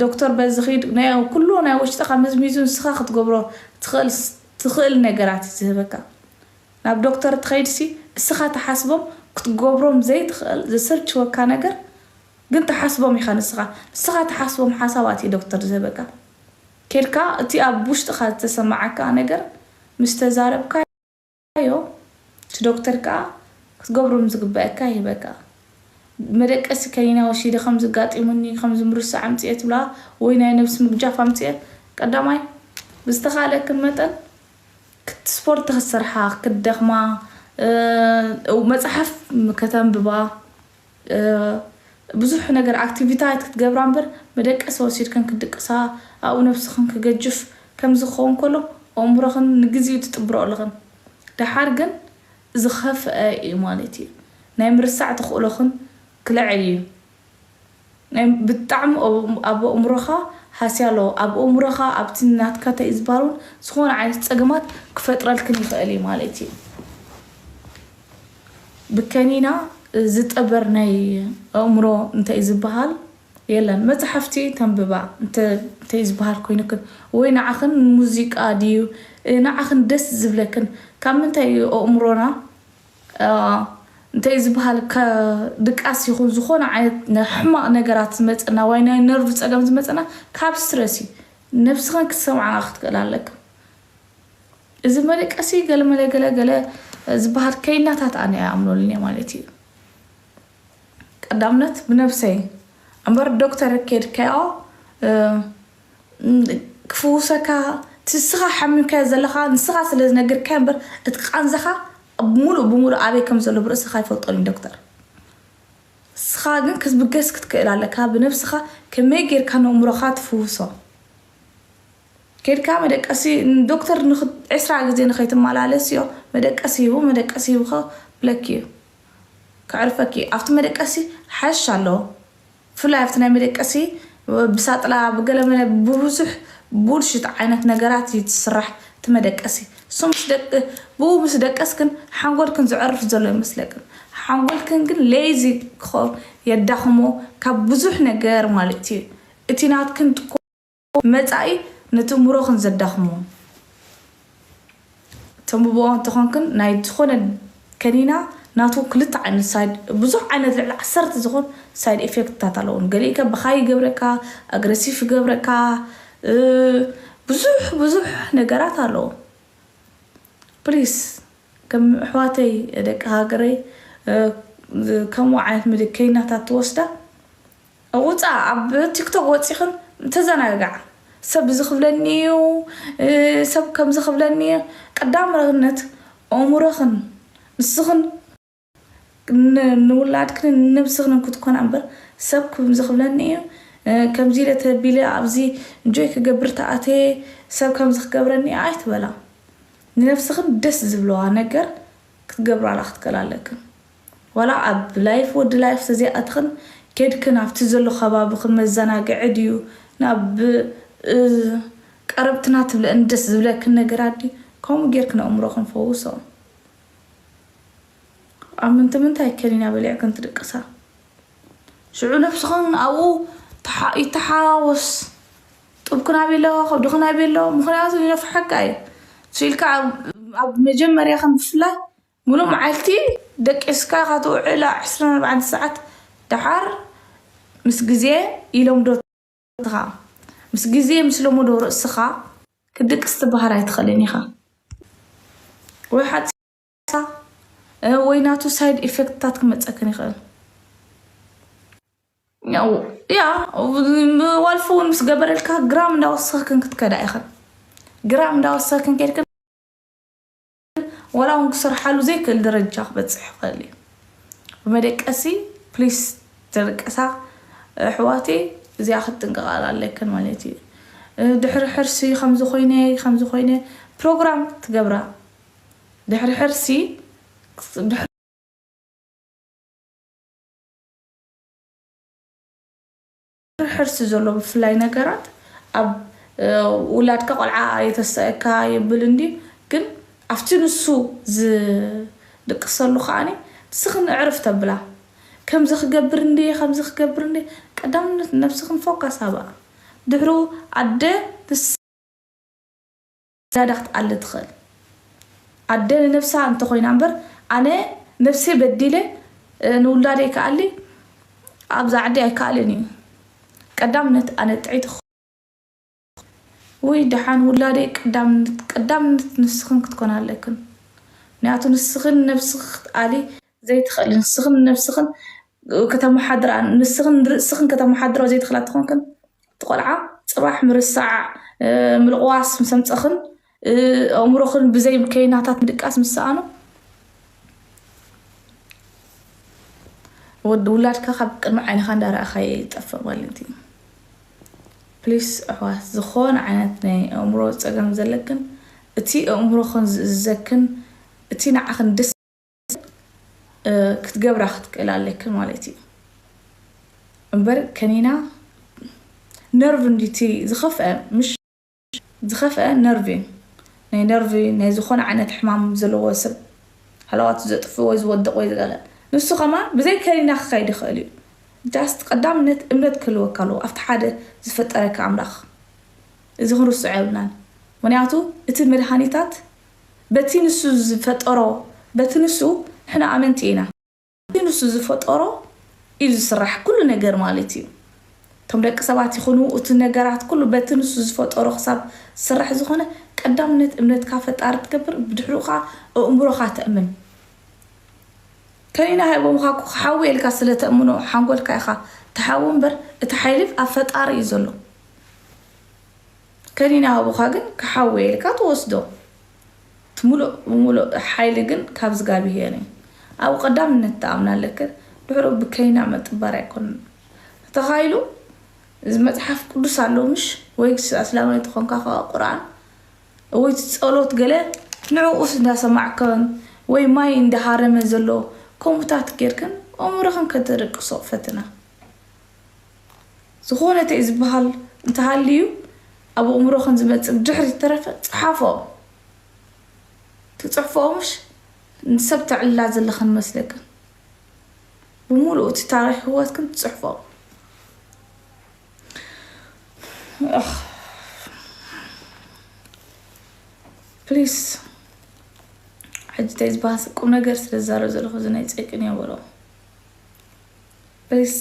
ዶክተር በዚ ኺድ ናይ ኩሉ ናይ ውሽጥኻ መዝሚዙ ንስኻ ክትገብሮ ትኽእል ትኽእል ነገራት እዩ ዝህበካ። ናብ ዶክተር ትኸይድሲ እስኻ ትሓስቦም ክትገብሮም ዘይትኽእል ዘሰልችወካ ነገር ግን ትሓስቦም ኢኻ። ንስኻ ንስኻ ትሓስቦም ሓሳባት እዩ ዶክተር ዝህበካ። ኬድካ እቲ ኣብ ውሽጥኻ ዝተሰማዓካ ነገር ምስ ተዛረብካዮ እቲ ዶክተር ከዓ ክትገብሮም ዝግበአካ ይህበካ። መደቀሲ ከኒና ወሲደ ከም ዝጋጢሙኒ ከም ዝምርሱ ኣምፅኤ ትብላ ወይ ናይ ነብሲ ምግጃፍ ኣምፅኤ ቀዳማይ ብዝተኻለክን መጠን ስፖርት ክትሰርሓ ክትደኽማ መፅሓፍ ከተንብባ ብዙሕ ነገር ኣክቲቪታይት ክትገብራ እምበር መደቀሲ ወሲድክን ክትድቅሳ ኣብኡ ነብስኽን ክገጅፍ ከምዚ ክኸውን ከሎ ኣእምሮኽን ንግዜኡ ትጥብሮ ኣለኽን። ደሓር ግን ዝኸፍአ እዩ ማለት እዩ። ናይ ምርሳዕ ተኽእሎኽን ክልዕል እዩ። ናይ ብጣዕሚ ኣብ ኣእምሮኻ ሃስያ ኣለዎ። ኣብ ኣእምሮኻ ኣብቲ ናትካ እንታይ እዩ ዝበሃል እውን ዝኾነ ዓይነት ጸገማት ክፈጥረልክን ይኽእል እዩ ማለት እዩ። ብከኒና ዝጠበር ናይ ኣእምሮ እንታይ እዩ ዝበሃል የለን። መጽሓፍቲ ተንብባ እንተ- እንታይ ዝበሃል ኮይኑክን ወይ ንዓኽን ሙዚቃ ድዩ ንዓኽን ደስ ዝብለክን ካብ ምንታይ እዩ ኣእምሮና እንታይ ዝበሃል ድቃስ ይኹን ዝኾነ ዓይነት ናይ ሕማቕ ነገራት ዝመፀና ወይ ናይ ነርቭ ፀገም ዝመፀና ካብ ስትረስ እዩ። ነብስኽን ክትሰምዓ ክትክእል ኣለክን። እዚ መደቀሲ ገለመለ ገለ ገለ ዝበሃል ከይናታት ኣነ ኣይኣምነሉን እየ ማለት እዩ። ቀዳምነት ብነብሰይ እምበር ዶክተር ከድካዮ ክፍውሰካ ንስኻ ሓሚምካዮ ዘለኻ ንስኻ ስለ ዝነገርካዮ እምበር እቲ ቃንዛኻ ሙሉእ ብሙሉእ ኣበይ ከም ዘሎ ብርእስኻ ኣይፈልጦን እዩ ዶክተር። ንስኻ ግን ክትብገስ ክትክእል ኣለካ ብነብስኻ ከመይ ጌርካ ነእምሮኻ ትፍውሶ። ኬድካ መደቀሲ ዶክተር ዕስራ ግዜ ንኸይትመላለስ እዮ መደቀሲ ሂቡ መደቀሲ ሂቡ ብለኪ እዩ ከዕርፈኪ ኣብቲ መደቀሲ ሓሽ ኣለዎ። ብፍላይ ኣብቲ ናይ መደቀሲ ብሳጥላ ብገለመለ ብብዙሕ ቡልሽት ዓይነት ነገራት እዩ ትስራሕ እቲ መደቀሲ። እሱ ምስ ደቅ ብኡ ምስ ደቀስክን ሓንጎልክን ዝዕርፍ ዘሎ ይመስለክን። ሓንጎልክን ግን ሌዚ ክኸውን የዳኽሞ ካብ ብዙሕ ነገር ማለት እዩ። እቲ ናትክን ጥኮ መጻኢ ነቲ እምሮኽን ዘዳኽሞ ተንብብኦ እንተኾንክን ናይ ዝኾነ ከኒና ናቱ ክልተ ዓይነት ሳይድ ብዙሕ ዓይነት ልዕሊ ዓሰርተ ዝኾን ሳይድ ኢፌክትታት ኣለዎ። ገሊኡ ከ ብኻይ ይገብረካ፣ ኣግረሲቭ ይገብረካ፣ ብዙሕ ብዙሕ ነገራት ኣለዎ። ፕሊስ ከም ኣሕዋተይ ደቂ ሃገረይ ከምኡ ዓይነት ምልከይናታት ትወስዳ ውፃ ኣብ ቲክቶክ ወፂኽን ተዘናግዓ። ሰብ እዚ ክብለኒ እዩ ሰብ ከምዚ ክብለኒ እዩ። ቀዳምነት ኣእምሮኽን ንስኽን ንውላድክን ንነብስኽን ክትኮና እምበር ሰብ ከምዚ ክብለኒ እዩ ከምዚ ኢለ ተቢለ ኣብዚ እንጆይ ክገብር ተኣትየ ሰብ ከምዚ ክገብረኒ እዩ ኣይትበላ። ንነብስኽን ደስ ዝብለዋ ነገር ክትገብራላ ክትክእላ ኣለክን። ዋላ ኣብ ላይፍ ወዲ ላይፍ ተዘይኣትኽን ኬድክን ኣብቲ ዘሎ ከባብኽን መዘናግዒ ድዩ ናብ ቀረብትና ትብለእን ደስ ዝብለክን ነገራት ድዩ ከምኡ ጌርክን ኣእምሮኽን ፈውሶ። ኣብ ምንቲ ምንታይ ከኒና በሊዕክን ትድቅሳ? ሽዑ ነብስኽን ኣብኡ ይተሓወስ። ጡብክን ኣበይ ኣሎ? ከብድኽን ኣበይ ኣሎ? ምኽንያቱ ይነፍሐካ እዩ። ስኢልካ ኣብ መጀመርያ ከም ብፍላይ ሙሉእ መዓልቲ ደቂስካ ኢኻ ትውዕል ዕስራን ኣርባዕተን ሰዓት ደሓር ምስ ግዜ ይለምዶ ትኻ ምስ ግዜ ምስ ለመዶ ርእስኻ ክድቅስ ትበሃል ኣይትኽእልን ኢኻ ወይ ሓፂ ወይ ናቱ ሳይድ ኢፌክትታት ክመፀክን ይኽእል። ያ ዋልፉ እውን ምስ ገበረልካ ግራም እንዳወሰኽክን ክትከዳ ኢኽን። ግራም እንዳወሰኽክን ኬድክን ዋላ እውን ክሰርሓሉ ዘይክእል ደረጃ ክበፅሕ ይኽእል እዩ። ብመደቀሲ ፕሊስ ተደቀሳ ኣሕዋተይ እዚኣ ክትጥንቀቓላ ኣለክን ማለት እዩ። ድሕሪ ሕርሲ ከምዚ ኮይነ ከምዚ ኮይነ ፕሮግራም ትገብራ ድሕሪ ሕርሲ ሕርሲ ዘሎ ብፍላይ ነገራት ኣብ ውላድካ ቆልዓ የተሰእካ የብል እንዲ ግን ኣብቲ ንሱ ዝድቅሰሉ ከዓኒ ንስኽን እዕርፍ ተብላ ከምዚ ክገብር እንዲ ከምዚ ክገብር እንዲ ቀዳምነት ነብስኽን ፎካስ ኣብኣ ድሕሩ ኣደ ንስ- ዝያዳ ክትኣሊ ትኽእል። ኣደ ንነብሳ እንተኾይና እምበር፣ ኣነ ነብሰይ በዲለ፣ እ፣ ንውላደይ ክኣሊ ኣብዛ ዓዲ ኣይከኣልን እዩ። ቀዳምነት ኣነ ጥዕይቲ ክኸውን። ውይ፣ ደሓን ውላደይ ቀዳምነት፣ ቀዳምነት ንስኽን ክትኮና ኣለክን። ምክንያቱ ንስኽን ነብስኺ ክትኣሊ ዘይትኽእሊ፣ ንስኽን ነብስኽን ከተመሓድራ፣ ንስኽን ርእስኽን ከተመሓድራ ዘይትኽእላ ተኾንክን፣ እቲ ቆልዓ ጽባሕ ምርሳዕ፣ እ፣ ምልቕዋስ ምስ ኣምጸኽን፣ እ፣ ኣእምሮኽን ብዘይ ከይናታት ምድቃስ ምስ ሰኣኑ፣ ወዲ ውላድካ ካብ ቅድሚ ዓይንኻ እንዳረኣኻዮ ይጠፍእ ማለት እዩ። ፕሊስ ኣሕዋት፣ ዝኾነ ዓይነት ናይ ኣእምሮ ጸገም ዘለክን፣ እቲ ኣእምሮኽን ዝእዘክን፣ እቲ ንዓኽን ደስ እ፣ ክትገብራ ክትክእል ኣለክን ማለት እዩ። እምበር ከኒና ነርቭ እንዲቲ ዝኸፍአ፣ ምሽ ዝኸፍአ ነርቭ እዩ። ናይ ነርቭ ናይ ዝኾነ ዓይነት ሕማም ዘለዎ ሰብ ሃለዋቱ ዘጥፍእ ወይ ዝወድቕ ወይ ዝገለ፣ ንሱ ከማን ብዘይ ከኒና ክኸይድ ይኽእል እዩ። ጃስት ቀዳምነት እምነት ክህልወካ ኣለዎ ኣብቲ ሓደ ዝፈጠረካ ኣምላኽ። እዚ ክንርስዖ የብልናን። ምኽንያቱ እቲ መድሃኒታት በቲ ንሱ ዝፈጠሮ፣ በቲ ንሱ፣ ንሕና ኣመንቲ ኢና። በቲ ንሱ ዝፈጠሮ እዩ ዝስራሕ ኩሉ ነገር ማለት እዩ። እቶም ደቂ ሰባት ይኹኑ፣ እቲ ነገራት ኩሉ በቲ ንሱ ዝፈጠሮ ክሳብ ዝስራሕ ዝኾነ፣ ቀዳምነት እምነትካ ፈጣሪ ትገብር፣ ብድሕሪኡ ኸዓ ኣእምሮኻ ተእምን። ከኒና ሃይቦምኻ እኮ ክሓዊ ኢልካ ስለ ተእምኖ ሓንጎልካ ኢኻ ትሓዊ እምበር፣ እቲ ሓይሊ ኣብ ፈጣሪ እዩ ዘሎ። ከኒና ሃቡኻ ግን ክሓዊ ኢልካ ትወስዶ። እቲ ሙሉእ ብሙሉእ ሓይሊ ግን ካብ እግዚኣብሄር እዩ። ኣብ ቀዳምነት ትኣምና ኣለክን፣ ድሕሩ ብከኒና ምጥባር ኣይኮነን። እንተኻኢሉ፣ እዚ መጽሓፍ ቅዱስ ኣሎ ምሽ? ወይ ኣስላማይ ተኾንካ ከኣ ቁርኣን፣ ወይ እቲ ጸሎት ገለ ንዕኡስ እንዳሰማዕከን፣ ወይ ማይ እንዳሃረመ ዘሎ፣ ከምኡታት ጌርክን ኣእምሮኽን ከተደቅሶ ፈትና። ዝኾነ ተይ ዝበሃል እንተሃልዩ፣ ኣብ ኣእምሮኽን ዝመጽእ ብድሕሪት ተረፈ፣ ጽሓፎ። ትጽሕፎ ምሽ? ንሰብ ተዕልላ ዘለኽን መስለክን። ብምሉኡ እቲ ታሪኽ ህይወትክን ትጽሕፎ። ኣኽ። ፕሊስ። ሕጂ ተይ ዝበሃል ቁም ነገር ስለ ዝዛረብ ዘለኹ፣ እዚ ናይ ጸይቅን እየ በሎ። ፕሊስ፣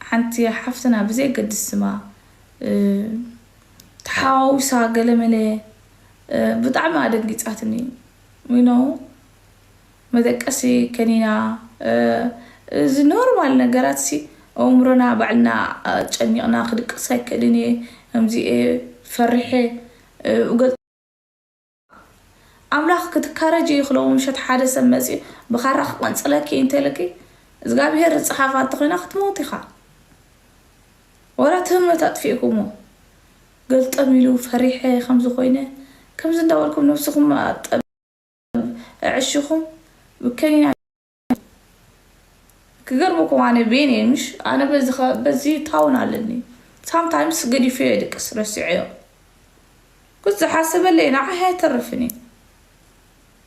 ሓንቲ ሓፍትና ብዘየገድስ ስማ፣ እ፣ ተሓዋዊሳ ገለመለ፣ እ፣ ብጣዕሚ ኣደንጊጻትኒ። You know፣ መደቀሲ ከኒና፣ እ፣ እዚ ኖርማል ነገራት ሲ፣ ኣእምሮና ባዕልና፣ እ፣ ጨኒቕና ክድቅስ ኣይክእልን እየ፣ ከምዚ እየ ፈሪሐ፣ እ፣ እገ-፣ ኣምላኽ ክትካረጂ ይኽእሎ። ምሸት ሓደ ሰብ መጺኡ ብኻራ ክቐንጽለኪ እንተለኪ፣ እግዚኣብሄር ዝጸሓፋ እንተኾይና ክትመውት ኢኻ። ወላ ትህመት ኣጥፊእኩሞ። ገልጠም ኢሉ ፈሪሐ ከምዚ ኮይነ፣ ከምዚ እንዳበልኩም ነብስኹም ኣጠብ-፣ ኣዕሽኹም ብከኒና። ክገርመኩም ኣነ ቤን እየ፣ ምሽ? ኣነ በዚ ኸ-፣ በዚ ታውን ኣለኒ። ሳምታይምስ ገዲፈዮ ይድቅስ፣ ረሲዐዮ። ኩሉ ዝሓሰበለይ ንዓይ ኣይተርፍን እዩ።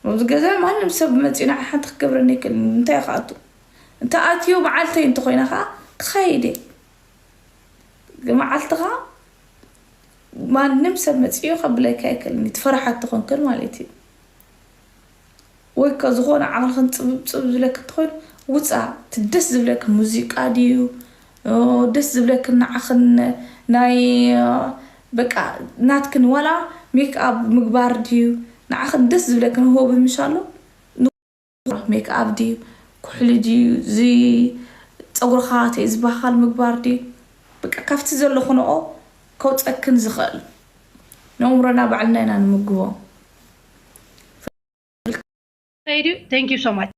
ኣብዚ ገዛ ማንም ሰብ መፂኡ ንዓይ ሓንቲ ክገብረኒ ኣይክእልን። እንታይ ክኣቱ? እንተ ኣትዮ መዓልተይ እንተኾይነ ኸዓ ክኸይድ እየ። መዓልትኻ ማንም ሰብ መፂኡ ከብለካ ኣይክእልን እዩ። ትፈርሓ ተኾንክን ማለት እዩ። ወይ ከ ዝኾነ ዓቕልኽን ፅብብ ፅብብ ዝብለክ እንተኾይኑ ውፃ። እቲ ደስ ዝብለክ ሙዚቃ ድዩ? ኦ፣ ደስ ዝብለክ ንዓኽን ናይ፣ በቃ፣ ናትክን ዋላ ሜክ ኣፕ ምግባር ድዩ? ንዓኽን ደስ ዝብለክን ሆቢ ምሽ ኣሎ? ሜክ ኣፕ ድዩ? ኩሕሊ ድዩ? እዚ ፀጉርኻ ተይ ዝበሃል ምግባር ድዩ? በቃ፣ ካብቲ ዘለኽንኦ ከውፀክን ዝኽእል። ነእምሮና ባዕልና ኢና ንምግቦ። Thank you so much.